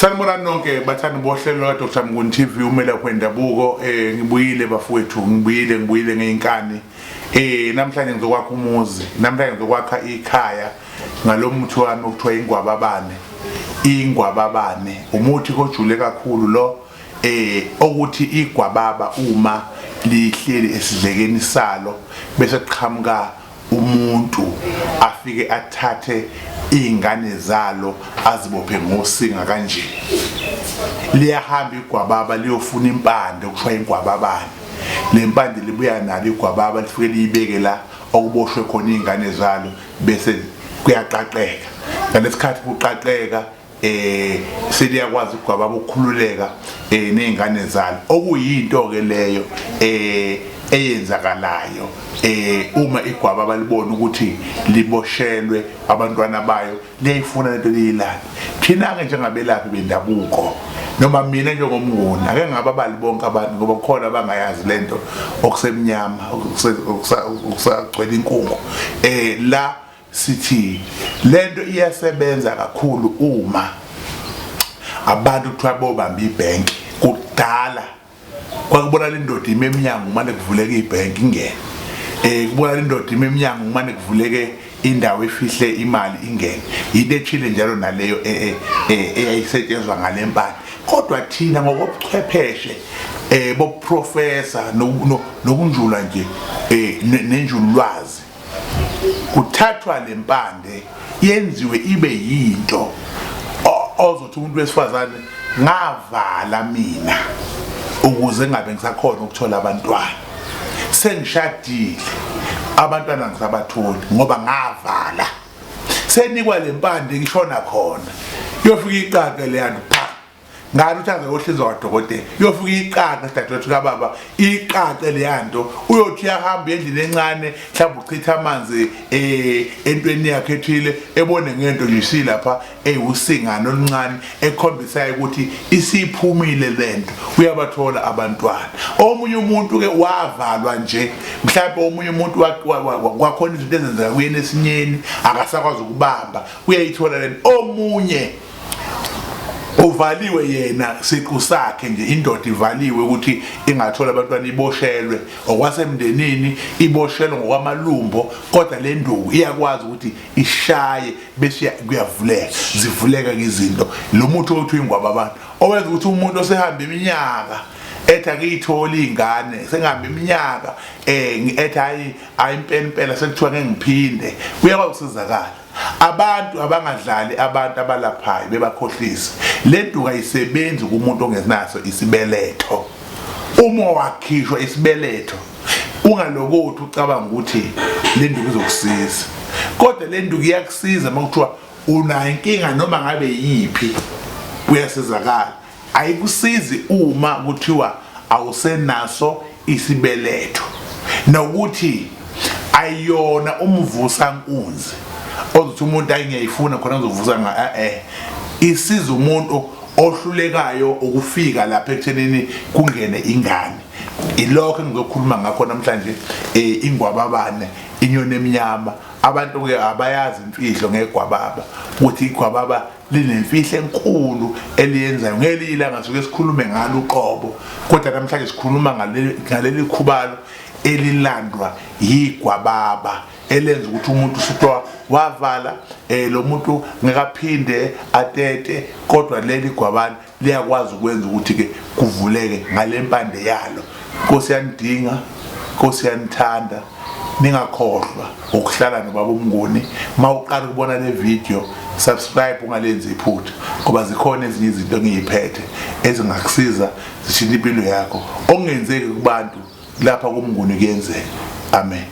Sanibonani nonke bathandi bohlelo lwa Dr Mnguni TV umelaphi wendabuko. Ngibuyile bafowethu, ngibuyile ngibuyile ngeinkani. Namhlanje ngizokwakha umuzi, namhlanje ngizokwakha ikhaya ngalomuthi wami okuthiwa ingwababane. Ingwababane umuthi kojule kakhulu lo, okuthi igwababa uma lihleli esidlekeni salo bese kuqhamuka umuntu afike athathe iy'ngane zalo azibophe ngosinga kanje. Liyahamba igwababa liyofuna impande okuthiwa ingwababane. Le mpande libuya nalo igwababa, lifike liyibeke la okuboshwe khona iy'ngane zalo, bese kuyaqaqeka. Ngalesikhathi kuqaqeka, seliyakwazi igwababa ukukhululeka nezingane zalo, okuyinto ke leyo eyenzakalayo uma igwababa libona ukuthi liboshelwe abantwana bayo, liyayifuna lento, liyilanda. Thina ke njengabelaphi bendabuko, noma mina njengoMnguni, ake ngababali bonke abantu ngoba kukhona abangayazi lento, okusemnyama, okusagcwele inkungu la. Sithi lento iyasebenza kakhulu uma abantu kuthiwa bobamba ibhenki. Kudala kwakubonakala indoda ime emnyango, kumane kuvuleke ibhenki ingene. Kubonakala indoda ime emnyango, kumane kuvuleke indawo efihle imali ingene. Yinto ethile njalo naleyo eyayisetshenzwa ngale mpande. Kodwa thina ngokobuchwepheshe bobuprofesa nokunjula nje nenjululwazi, kuthathwa lempande yenziwe ibe yinto ozothi umuntu wesifazane, "Ngavala mina ukuze ngabe ngisakhona ukuthola abantwana. Sengishadile, abantwana ngisabatholi ngoba ngavala." Senikwa lempande, ngishona khona, yofika iqaqe leyanto pha. Ngani uthi aze kohlinzwa kwadokotela, uyofika iqaqe, dadewethu kababa, iqaqe leyanto. Uyothi uyahamba endlini encane, mhlawumbe uchitha amanzi entweni yakhe ethile, ebone ngento nje isilapha ewusingane oluncane ekhombisayo ukuthi isiphumile lento, uyabathola abantwana. Omunye umuntu ke wavalwa nje, mhlawumbe omunye umuntu kwakhona izinto ezenzeka kuyena esinyeni, akasakwazi ukubamba, uyayithola lento. Omunye uvaliwe yena siqu sakhe nje, indoda ivaliwe ukuthi ingathola abantwana, iboshelwe okwasemndenini, iboshelwe ngokwamalumbo, kodwa le nduku iyakwazi ukuthi ishaye bese kuyavuleka, zivuleka izinto. Lo muthi othi ingwababane owenza ukuthi umuntu osehamba iminyaka ethi akuyitholi ingane, sengihamba iminyaka ethi hayi hayi, impela impela sekuthiwa ngeke ngiphinde, kuyakwazi ukusizakala. Abantu abangadlali abantu abalaphayo bebakhohlisa. Le nduku ayisebenzi kumuntu ongenaso isibeletho. Uma wakhishwa isibeletho, ungalokothi ucabanga ukuthi le nduku izokusiza, kodwa le nduku iyakusiza uma kuthiwa unayo inkinga noma ngabe yiphi, uyasizakala. Ayikusizi uma kuthiwa awusenaso isibeletho, nokuthi ayiyona umvusa nkunzi ozothi umuntu ayingiyayifuna khona ngizovusa nga. Isiza umuntu ohlulekayo ukufika lapha ekuthenini kungene ingane. Ilokho engizokhuluma ngakho namhlanje, ingwababane, inyoni emnyama. Abantu ke abayazi imfihlo ngegwababa, ukuthi igwababa linemfihlo enkulu eliyenzayo. Ngelinye ilanga suke sikhulume ngalo uqobo, kodwa namhlanje sikhuluma ngaleli khubalo elilandwa yigwababa elenza ukuthi umuntu usuthiwa wavala, lo muntu ngekaphinde atete, kodwa leli gwabane liyakwazi ukwenza ukuthi ke kuvuleke ngalempande yalo. Nkosi yanidinga, Nkosi yanithanda. Ningakhohlwa ukuhlala nobaba uMnguni. Mawuqala ukubona le video, subscribe, ungalenzi iphutha, ngoba zikhona ezinye izinto engiyiphethe ezingakusiza zishintshe impilo yakho. Okungenzeki kubantu, lapha kuMnguni kuyenzeka. Amen.